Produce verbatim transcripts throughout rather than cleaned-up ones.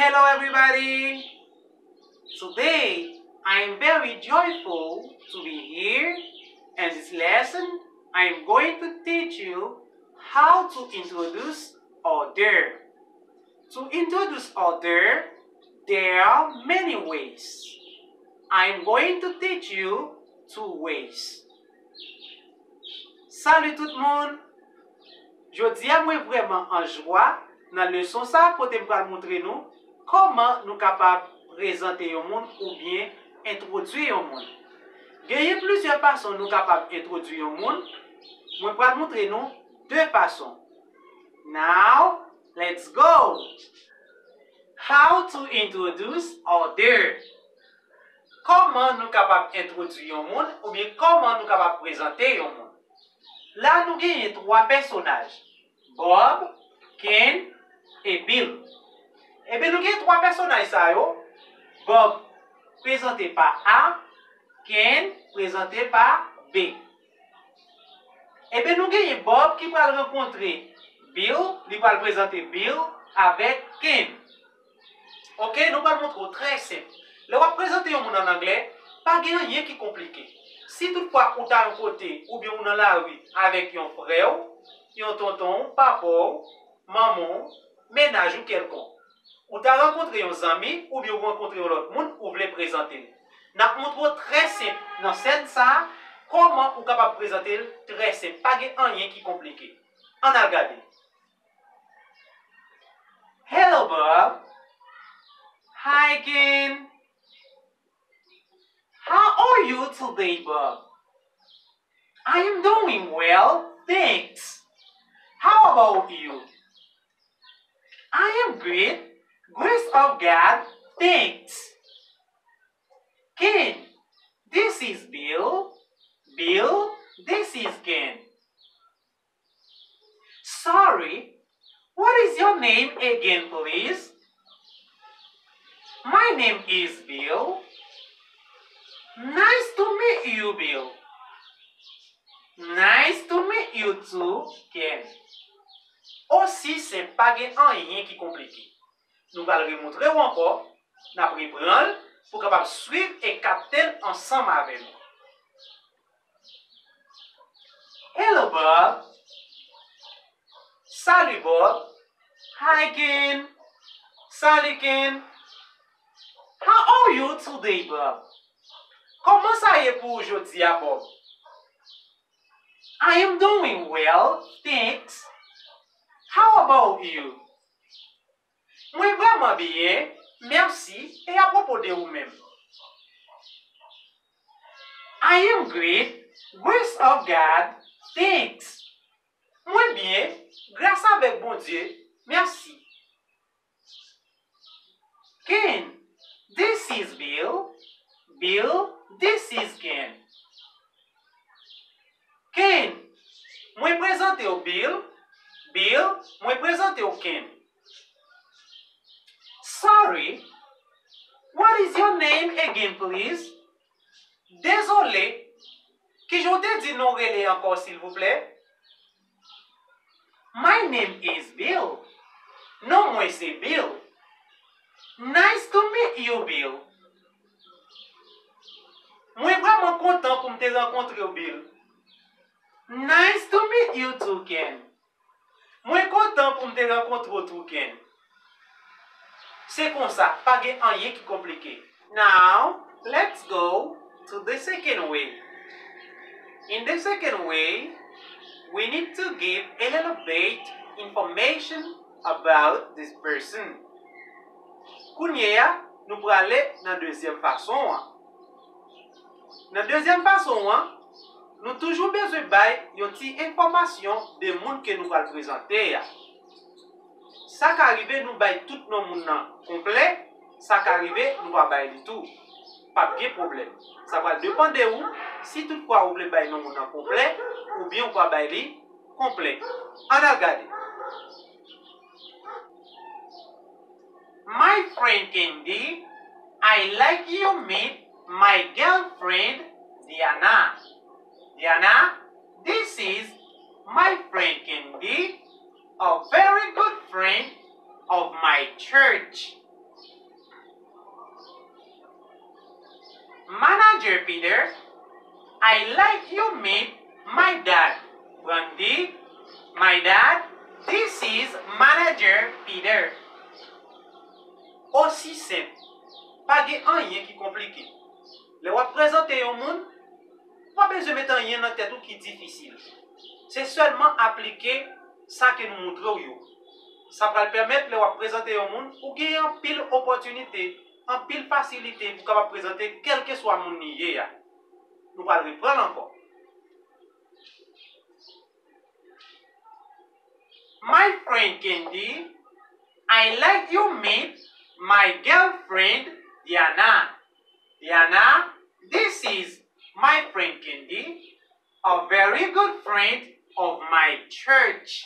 Hello, everybody. Today, I am very joyful to be here. And this lesson, I am going to teach you how to introduce other. To introduce other, there are many ways. I am going to teach you two ways. Salut tout moun! Jodi a mwen vrèman an jwa nan leson sa a kote m pral montre nou kòman nou kapab prezante yon moun oubyen entwodui yon moun. Genyen plizyè fason nou kapab entwodui yon moun. Mwen pral montre nou de fason. Now, let's go! How to introduce other. Kòman nou kapab entwodui yon moun oubyen kòman nou kapab prezante yon moun? La nou genyen twa pèsonaj, Bob, Ken e Bill. Ebyen nou genyen twa pèsonaj sa yo, Bob prezante pa A, Ken prezante pa B. Ebyen nou genyen Bob ki pral rankontre Bill, li pral prezante Bill avèk Ken. Oke, nou pral montre w trè senp. Lè w ap prezante yon moun ann anglè, pa gen anyen ki konplike. Si toutfwa ou ta yon kote oubyen ou nan lari avèk yon frè w, yon tonton w, papa w, manman w, mennaj ou kèlkonk, ou ta rankontre yon zanmi oubyen ou rankontre yon lòt moun ou vle prezante l. N ap montre w trè senp nan sèn sa a kòman ou kapab prezante l trè senp. Pa gen anyen ki konplike. Ann al gade. Hello, Bob. Hi, Ken. How are you today, Bob? I am doing well, thanks. How about you? I am great, grace of God, thanks. Ken, this is Bill. Bill, this is Ken. Sorry, what is your name again, please? My name is Bill. Nice to meet you, Bill. Nice to meet you too, Ken. Osi senp, pa gen anyen ki konplike. Nou pral remontre w ankò, n ap reprann l pou w kapab swiv e kapte l ansanm avè nou. Hello, Bob. Salut, Bob. Hi, Ken. Salut, Ken. How are you today, Bob? Kòman sa ye pou ou jodi a, Bob? I am doing well, thanks. How about you? Mwen vrèman byen, mèsi, e apwopo de ou menm? I am great, grace of God, thanks. Mwen byen, gras avèk Bondye, mèsi. Ken, this is Bill. Bill, this is Ken. Ken, mwen prezante w Bill. Bill, mwen prezante w Ken. Sorry, what is your name again, please? Dezole, kijan w te di non w rele ankò, silvouplè? My name is Bill. Non mwen se Bill. Nice to meet you, Bill. Mwen vrèman kontan pou m te rankontre w, Bill. Nice to meet you too, Ken. Mwen kontan pou m te rankontre w tou, Ken. Se konsa, pa gen anyen ki konplike. Now, let's go to the second way. In the second way, we need to give a little bit information about this person. Kounye a, nou prale nan dezyèm fason an. Nan dezyèm fason an, nou toujou bezwen bay yon ti enfòmasyon de moun ke nou pral prezante a. Sa ka rive nou bay tout non moun nan konplè, sa ka rive nou pa bay li tou. P ap gen pwoblèm. Sa pral depann de ou si toutfwa ou vle bay non moun nan konplè oubyen ou pa bay li konplè. Ann al gade. My friend Candy, I like you meet my girlfriend Diana. Diana, this is my friend Candy, a very good friend of my church. Manager Peter, I like you meet my dad. Pran di, My dad, this is Manager Peter. Osi senp, pa gen anyen ki konplike. Lè w ap prezante yon moun, pa bezwen met anyen nan tèt ou ki difisil. Se sèlman aplike sa ke nou montre w yo. Sa pral pèmèt lè w ap prezante yon moun, ou gen anpil opòtinite, anpil fasilite pou w kapab prezante kèlkeswa moun li ye a. Nou pral reprann ankò. My friend Candy, I like you meet my girlfriend Diana. Diana, this is my friend Candy, a very good friend of my church.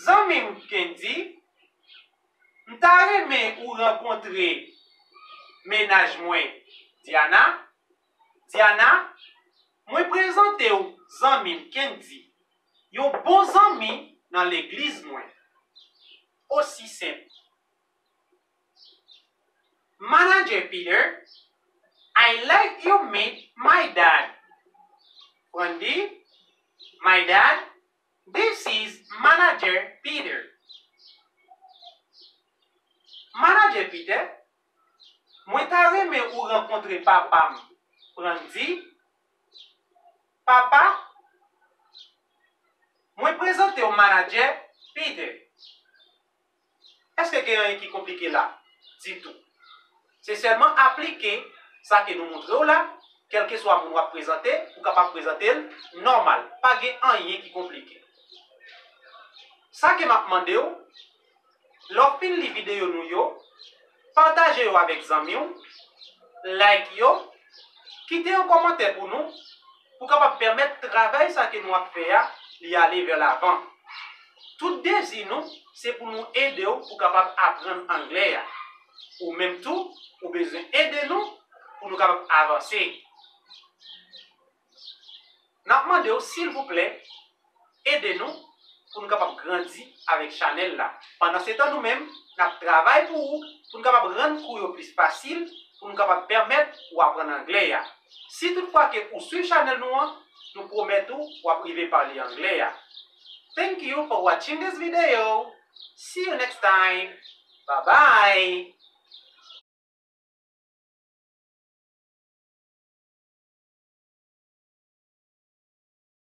Zanmi m Candy, m ta renmen ou rankontre mennaj mwen Diana. Diana, mwen prezante w zanmi m Candy, yon bon zanmi nan legliz mwen. Osi senp. Manager Peter, I like you meet my dad. Pran di, My dad, this is Manager Peter. Manager Peter, mwen ta renmen ou rankontre papa m. Pran di, Papa, mwen prezante w Manager Peter. Èske gen anyen ki konplike la? Ditou. Se sèlman aplike sa ke nou montre w la, kèlkeswa moun w ap prezante, ou kapab prezante l nòmal. Pa gen anyen ki konplike. Sa ke m ap mande w, lè w fin li videyo nou yo, pataje yo avèk zanmi w, like yo, kite yon kòmantè pou nou, pou kapab pèmèt travay sa ke nou ap fè a, li ale vè lavan. Tout dezi nou, se pou nou ede w pou kapab aprann anglè a. Ou menm tou, ou bezwen ede nou pou nou kapab avanse. N ap mande w, silvouplè, ede nou pou nou kapab grandi avèk chanèl la. Pandansetan, nou menm, n ap travay pou ou, pou nou kapab rann kou yo plis fasil, pou nou kapab pèmèt ou aprann anglè a. Si toutfwa ke ou swiv chanèl nou an, nou pwomèt ou, w ap rive pale anglè a. Thank you for watching this video. See you next time. Bye bye.